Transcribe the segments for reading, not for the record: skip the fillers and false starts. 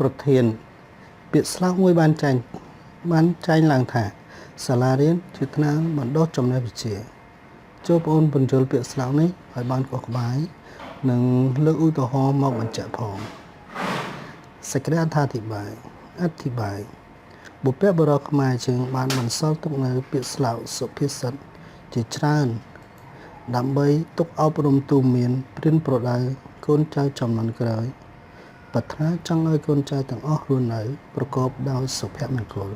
ប្រធាន ពាក្យស្លោកមួយបានចែងបានចែងឡើងថាសាលារៀនជាថ្នាលបណ្ដុះចំណេះវិជ្ជាចូលបងអូនពន្យល់ពាក្យស្លោកនេះឲ្យបានក្បោះក្បាយនិងលើកឧទាហរណ៍មកបញ្ជាក់ផងសេចក្តីអត្ថាធិប្បាយអធិប្បាយបុព្វបុរសខ្មែរជាងបានបន្សល់ទុកនៅពាក្យស្លោកសុភាសិតជាច្រើនដើម្បីទុកអប់រំទូមានព្រានប្រដៅកូនចៅចំនួនក្រោយប្រាថ្នាចង់ឲ្យកូនចៅទាំងអស់រស់នៅប្រកបដោយសុភមង្គល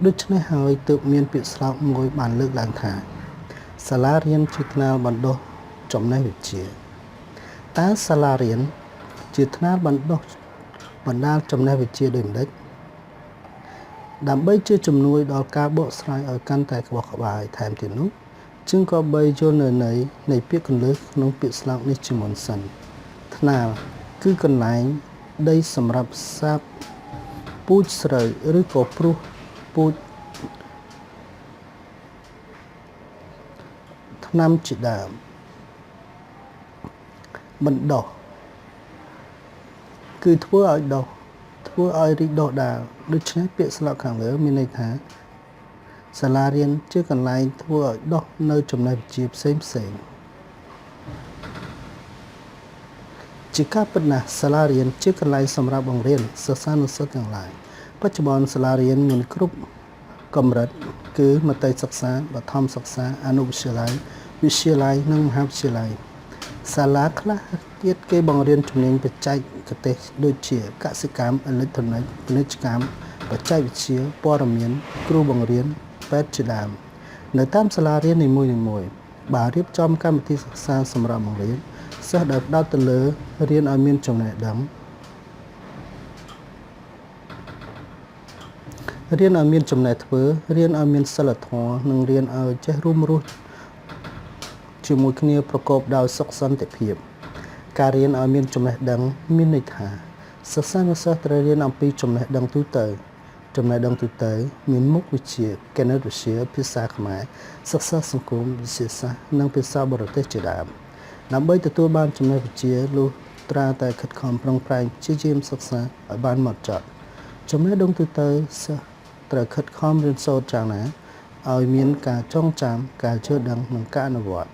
ដូច្នេះហើយទើបមានពាក្យស្លោកមួយបានលើកឡើងថាសាលារៀនជាថ្នាលបណ្ដុះចំណេះវិជ្ជាតើសាលារៀនជាថ្នាលបណ្ដុះបណ្ដាលចំណេះវិជ្ជាដូចម្តេចដើម្បីជាជំនួយដល់ការបកស្រាយឲ្យកាន់តែក្បោះក្បាយថែមទៀតនោះជាងក៏បីយល់នៅន័យនៃពាក្យកន្លឹះក្នុងពាក្យស្លោកនេះជាមុនសិនថ្នាលគឺកន្លែងដីសម្រាប់សាបពូជស្រូវឬក៏ព្រុសពូជថ្នាំជាដើមបណ្ដុះគឺធ្វើឲ្យដុះធ្វើឲ្យរីកដុះដាលដូច្នេះពាក្យស្លោកខាងលើមានន័យថាសាលារៀនជាកន្លែងធ្វើឲ្យដុះនៅចំណេះវិជ្ជាផ្សេងផ្សេងជាការពិតណាស់សាលារៀនជាកន្លែងសម្រាប់បង្រៀនសិស្សានុសិស្សទាំងឡាយបច្ចុប្បន្នសាលារៀនមានគ្រប់កម្រិតគឺមត្តេយ្យសិក្សាបឋមសិក្សាអនុវិទ្យាល័យវិទ្យាល័យនិងមហាវិទ្យាល័យសាលាខ្លះទៀតគេបង្រៀនជំនាញបច្ចេកទេសដូចជាកសិកម្មអេឡិចត្រូនិកពាណិជ្ជកម្មបច្ចេកវិទ្យាព័ត៌មានគ្រូបង្រៀនពេទ្យជាដើមនៅតាមសាលារៀននីមួយៗបានរៀបចំកម្មវិធីសិក្សាសម្រាប់បង្រៀនសិស្សដោយផ្ដោតទៅលើរៀនឲ្យមានចំណេះដឹងរៀនឲ្យមានចំណេះធ្វើរៀនឲ្យមានសិលធម៌និងរៀនឲ្យចេះរួមរស់ជាមួយគ្នាប្រកបដោយសុខសន្តិភាពការរៀនឲ្យមានចំណេះដឹងមានន័យថាសិស្សានុសិស្សត្រូវរៀនអំពីចំណេះដឹងទូទៅចំណេះដឹងទូទៅមានមុខវិជ្ជាគណិតវិទ្យាភាសាខ្មែរសិក្សាសង្គមវិទ្យាសាស្ត្រនិងភាសាបរទេសជាដើមដើម្បីទទួលបានចំណេះវិជ្ជាលុះត្រាតែខិតខំប្រឹងប្រែងព្យាយាមសិក្សាឲ្យបានហ្មត់ចត់ចំណេះដឹងទូទៅសិស្សត្រូវខិតខំរៀនសូត្រយ៉ាងណាឲ្យមានការចងចាំការយល់ដឹងនិងការអនុវត្ត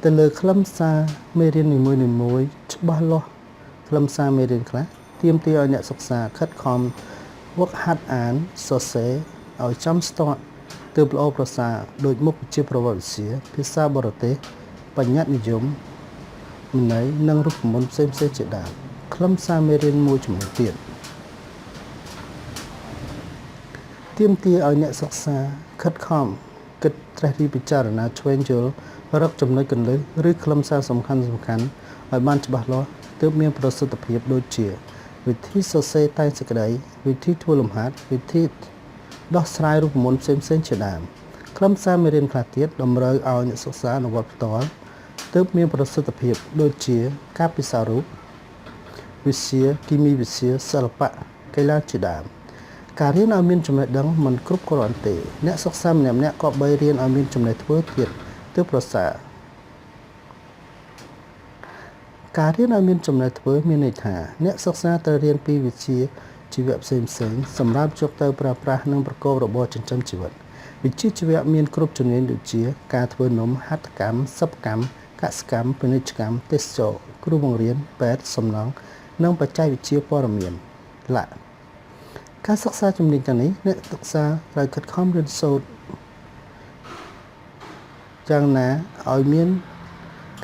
ទៅលើខ្លឹមសារមេរៀននីមួយៗច្បាស់លាស់ខ្លឹមសារមេរៀនខ្លះទាមទារឲ្យអ្នកសិក្សាខិតខំវឹកហាត់អានសរសេរឲ្យចំស្ទាត់ទើបល្អប្រសើរដូចមុខវិជ្ជាប្រវត្តិវិទ្យាភាសាបរទេសបញ្ញត្តិនិយមន័យនិងរូបមន្តផ្សេងៗជាដើមខ្លឹមសារមេរៀនមួយចំនួនទៀតទាមទារឲ្យអ្នកសិក្សាខិតខំគិតត្រិះរិះពិចារណាឆ្វេងយល់រកចំណុចគន្លឹះឬខ្លឹមសារសំខាន់ៗឲ្យបានច្បាស់លាស់ទើបមានប្រសិទ្ធភាពដូចជាវិធីសរសេរតែងសេចក្តីវិធីធ្វើលំហាត់វិធីដោះស្រាយរូបមន្តផ្សេងៗជាដើមខ្លឹមសារមេរៀនខ្លះទៀតតម្រូវឲ្យអ្នកសិក្សាអនុវត្តផ្ទាល់ទើបមានប្រសិទ្ធភាពដូចជាការពិសារូបវិទ្យាគីមីវិទ្យាសិល្បៈកីឡាជាដើមការរៀនឲ្យមានចំណេះដឹងមិនគ្រប់គ្រាន់ទេអ្នកសិក្សាម្នាក់ៗក៏បីរៀនឲ្យមានចំណេះធ្វើទៀតទើបប្រសើរការរៀនឲ្យមានចំណេះធ្វើមានន័យថាអ្នកសិក្សាត្រូវរៀនពីវិជ្ជាជីវៈផ្សេងៗសម្រាប់យកទៅប្រើប្រាស់និងប្រកបរបរចិញ្ចឹមជីវិតវិជ្ជាជីវៈមានគ្រប់ជំនាញដូចជាការធ្វើនំហត្ថកម្មសិប្បកម្មកសិកម្មពាណិជ្ជកម្មទេសចរណ៍គ្រូបង្រៀនពេទ្យសំណង់និងបច្ចេកវិទ្យាព័ត៌មានឡាការសិក្សាជំនាញទាំងនេះអ្នកសិក្សាត្រូវខិតខំរៀនសូត្រយ៉ាងណាឲ្យមាន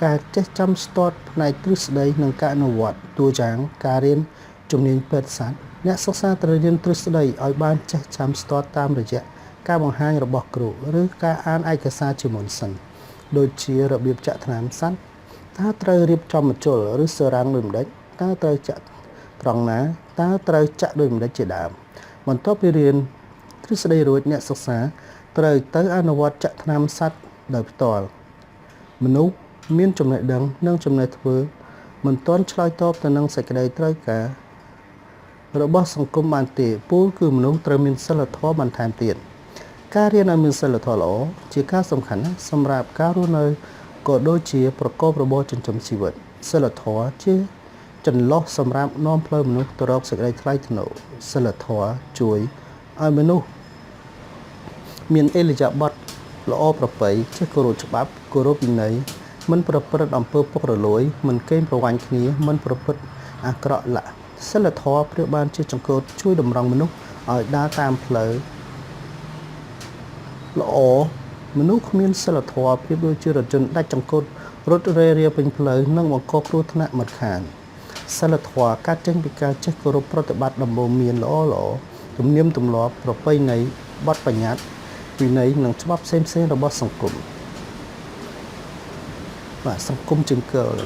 ការចេះចាំស្ទាត់ផ្នែកទ្រឹស្ដីនិងការអនុវត្តតួយ៉ាងការរៀនជំនាញពេទ្យសត្វអ្នកសិក្សាត្រូវរៀនទ្រឹស្ដីឲ្យបានចេះចាំស្ទាត់តាមរយៈការបង្ហាញរបស់គ្រូឬការអានឯកសារជាមុនសិនដូចជារបៀបចាក់ថ្នាំសត្វតើត្រូវរៀបចំម្ជុលឬសរ៉ាំងដូចម្តេចតើត្រូវចាក់ត្រង់ណាតើត្រូវចាក់ដូចម្តេចជាដើមបន្ទាប់ពីរៀនទ្រឹស្ដីរួចអ្នកសិក្សាត្រូវទៅអនុវត្តចាក់ថ្នាំសត្វដោយផ្ទាល់មនុស្សមានចំណេះដឹងនិងចំណេះធ្វើមិនទាន់ឆ្លើយតបទៅនឹងសេចក្តីត្រូវការរបស់សង្គមបានទេពោលគឺមនុស្សត្រូវមានសីលធម៌បន្ថែមទៀតការរៀនឲ្យមានសីលធម៌ល្អជាការសំខាន់ណាស់សម្រាប់ការរស់នៅក៏ដូចជាប្រកបរបរចិញ្ចឹមជីវិតសីលធម៌ជា ចន្លោះសម្រាប់នាំផ្លូវមនុស្សទៅរកសេចក្តីថ្លៃថ្នូរសិលធម៌ជួយឲ្យមនុស្សមានឥរិយាបថល្អប្រពៃចេះគោរពច្បាប់គោរពវិន័យមិនប្រព្រឹត្តអំពើពុករលួយ មិនកេងប្រវ័ញ្ចគ្នាមិនប្រព្រឹត្តអាក្រក់លៈសិលធម៌ប្រៀបបានជាចង្កូតជួយតម្រង់មនុស្សឲ្យដើរតាមផ្លូវល្អមនុស្សគ្មានសិលធម៌ប្រៀបដូចជារថយន្តដាច់ចង្កូតរត់រេរាពេញផ្លូវនិងបង្កគ្រោះថ្នាក់មិនខានសិលធម៌កើតចេញពីការចេះគោរពប្រតិបត្តិដំបូន្មានល្អល្អទំនៀមទម្លាប់ប្រពៃណីបទបញ្ញត្តិវិន័យនិងច្បាប់ផ្សេងៗរបស់សង្គមបាទសង្គមជង្គល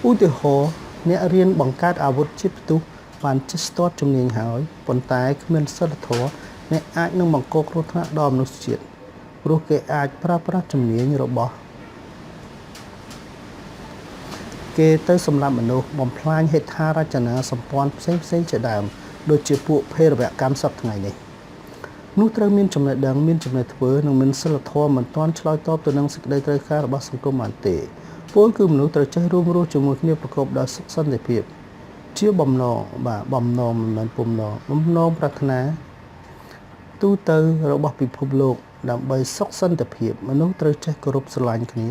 ឧទាហរណ៍អ្នករៀនបង្កើតអាវុធជាតិផ្ទុះបានចេះស្ទាត់ជំនាញហើយប៉ុន្តែគ្មានសិលធម៌អ្នកអាចនឹងបង្កគ្រោះថ្នាក់ដល់មនុស្សជាតិព្រោះគេអាចប្រើប្រាស់ជំនាញរបស់គេទៅសម្លាប់មនុស្សបំផ្លាញហេដ្ឋារចនាសម្ព័ន្ធផ្សេងៗជាដើមដូចជាពួកភេរវកម្មសព្វថ្ងៃនេះនោះត្រូវមានចំណេះដឹងមានចំណេះធ្វើនិងមានសិលធម៌មិនទាន់ឆ្លើយតបទៅនឹងសេចក្តីត្រូវការរបស់សង្គមបានទេពលគឺមនុស្សត្រូវចេះរួមរស់ជាមួយគ្នាប្រកបដោយសុខសន្តិភាពជាបំណងបាទបំណងមិនមែនពុំណងបំណងប្រាថ្នាទូទៅរបស់ពិភពលោកដើម្បីសុខសន្តិភាពមនុស្សត្រូវចេះគោរពស្រឡាញ់គ្នា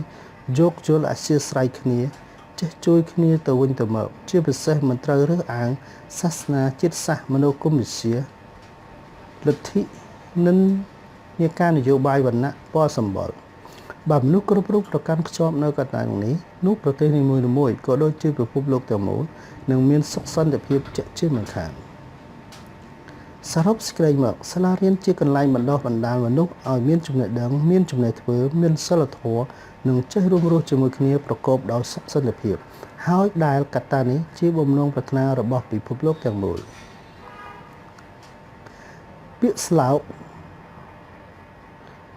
យោគយល់អធ្យាស្រ័យគ្នាចេះជួយគ្នាទៅវិញទៅមកជាពិសេសមិនត្រូវរើសអើងសាសនាជាតិសាសន៍មនោគមវិជ្ជាលទ្ធិនិន្នាការនយោបាយវណ្ណៈពណ៌សម្បុរបើមនុស្សគ្រប់រូបប្រកាន់ខ្ជាប់នៅកត្តានេះនោះប្រទេសនីមួយៗក៏ដូចជាពិភពលោកទាំងមូលនឹងមានសុខសន្តិភាពជាក់ជាមិនខានសរុបសេចក្តីមកសាលារៀនជាកន្លែងបណ្ដុះបណ្ដាលមនុស្សឲ្យមានចំណេះដឹងមានចំណេះធ្វើមានសិលធម៌និងចេះរួមរស់ជាមួយគ្នាប្រកបដោយសុខសន្តិភាពហើយដែលកត្តានេះជាបំណងប្រាថ្នារបស់ពិភពលោកទាំងមូលពាក្យស្លោក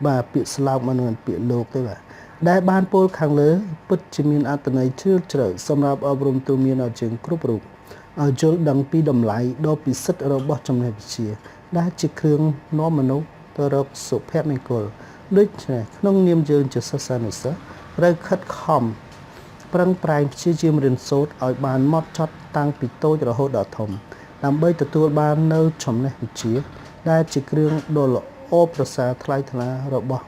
បាទពាក្យស្លោកមិនមែនពាក្យលោកទេបាទដែលបានពោលខាងលើពិតជាមានអត្ថន័យជ្រាលជ្រៅសម្រាប់អប់រំទូមានឲ្យយើងគ្រប់រូបឲ្យយល់ដឹងពីតម្លៃដ៏ពិសិដ្ឋរបស់ចំណេះវិជ្ជាដែលជាគ្រឿងនាំមនុស្សទៅរកសុភមង្គលដូច្នេះក្នុងនាមយើងជាសិស្សានុសិស្សត្រូវខិតខំប្រឹងប្រែងព្យាយាមរៀនសូត្រឲ្យបានម៉ត់ចត់តាំងពីតូចរហូតដល់ធំដើម្បីទទួលបាននូវចំណេះវិជ្ជាដែលជាគ្រឿងដ៏ល្អប្រសើរថ្លៃថ្លារបស់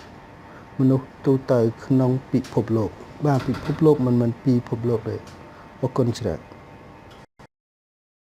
មនុស្សទូទៅក្នុងពិភពលោកបាទពិភពលោកមិនមែនពីភពលោកទេអរគុណច្រើន។